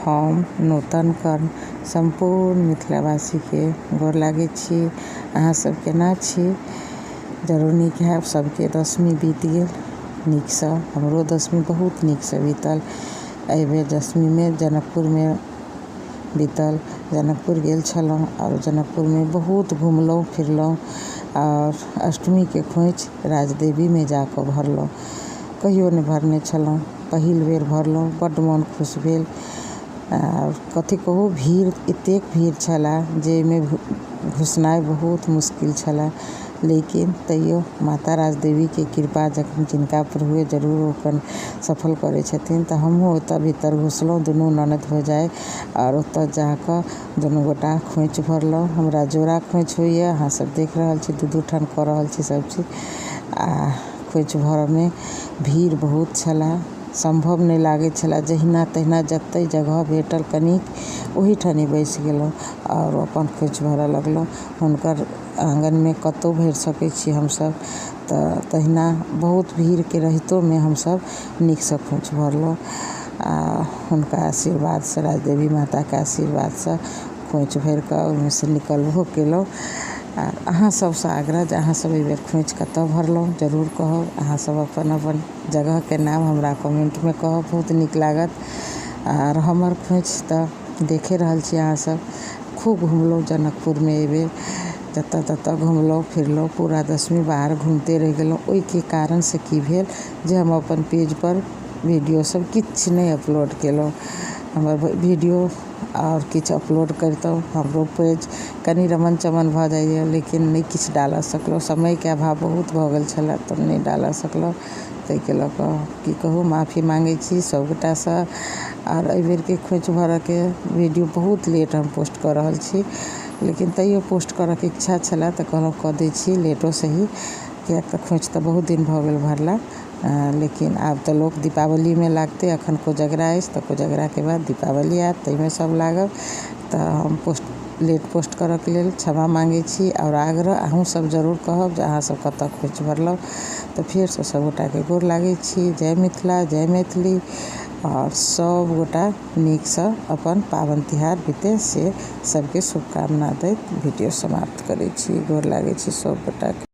हम नूतन कर्ण सम्पूर्ण मिथिलावासीके गोर लागै छी। अहाँ सब केना छी? जरूर नीक हैब। सबके दशमी बीत गेल नीकसँ। हमरो दशमी बहुत नीकसँ बीतल। एहिबेर दशमीमे जनकपुरमे बीतल। जनकपुर गेल छलहुँ आओर जनकपुरमे बहुत घुमलहुँ फिरलहुँ आओर अष्टमीके खोँइछ राजदेवीमे जाकऽ भरलहुँ। कहियो नहि भरने छलहुँ, पहिल बेर भरलहुँ, बड्ड मोन खुश भेल। आओर कथी कहू, भीड़ एतेक भीड़ छलए जाहिमे घुसनाइ बहुत मुश्किल छलए, लेकिन तैयो माता राजदेवीके कृपा जखन जिनका पर हुए जरूर ओ अपन सफल करै छथिन। तऽ हमहूँ ओतऽ भीतर घुसलहुँ दुनू ननदि भौजाइ आओर ओतऽ जाकऽ दुनू गोटा खोँइछ भरलहुँ। हमरा जोड़ा खोँइछ होइए, अहाँ सब देख रहल छी, दू दू ठाम कऽ रहल छी सब चीज। आ खोँइछ भरऽमे भीड़ बहुत छलए, सम्भव नहि लागैत छलए। जहिना तहिना जतहि जगह भेटल कनिक ओहीठाम बैसि गेलहुँ आओर अपन खोँइछ भरऽ लगलहुँ। हुनकर आङ्गनमे कतहु भरि सकैत छी हमसभ, तऽ तहिना बहुत भीड़के रहितोमे हमसभ नीकसँ खोँइछ भरलहुँ आ हुनका आशीर्वादसँ, राजदेवी माताके आशीर्वादसँ खोँइछ भरि कऽ ओहिमेसँ निकलबो केलहुँ। आ अहाँ सभसँ आग्रह जे अहाँसभ एहि बेर खोँइछ कतय भरलहुँ, जरूर कहब। अहाँसभ अपन अपन जगहके नाम हमरा कमेन्टमे कहब, बहुत नीक लागत। आर हमर खोँइछ तऽ देखे रहल छी अहाँसभ। खूब घुमलहुँ जनकपुरमे एहिबेर, जतऽ ततऽ घुमलहुँ फिरलहुँ, पूरा दशमी बाहर घुमिते रहि गेलहुँ। ओहिके कारणसँ की भेल जे हम अपन पेजपर वीडियो सब किछु नहि अपलोड केलहुँ। हमर वीडियो आओर किछु अपलोड करितहुँ, हमरो पेज कनि रमन चमन भऽ जाइए, लेकिन नहि किछु डालऽ सकलहुँ। समयके अभाव बहुत भऽ गेल छलए तऽ नहि डालऽ सकलहुँ। ताहिके लऽ कऽ की कहू, माफी माँगै छी सभगोटासँ। आर एहिबेरके खोँइछ भरऽके वीडियो बहुत लेट हम पोस्ट कऽ रहल छी, लेकिन तैयो पोस्ट करऽके इच्छा छलए तऽ कहलहुँ कऽ दै छी लेटो सही, किएक तऽ खोँइछ तऽ बहुत दिन भऽ गेल भरला। लेकिन आब तऽ लोक दीपावलीमे लागतै। एखन कोजगरा अछि तऽ कोजगराके बाद दीपावली आयत, ताहिमे सभ लागत। तऽ हम पोस्ट लेट पोस्ट करऽके लेल क्षमा माँगै छी आओर आग्रह अहूँसभ जरूर कहब जे अहाँसभ कतऽ खोँइछ भरलहुँ। तऽ फेरसँ सभगोटाके गोर लागै छी। जय मिथिला, जय मैथिली। आओर सभगोटा नीकसँ अपन पाबनि तिहार बीतै से सभके शुभकामना दैत वीडियो समाप्त करै छी। गोर लागै छी सभगोटाके।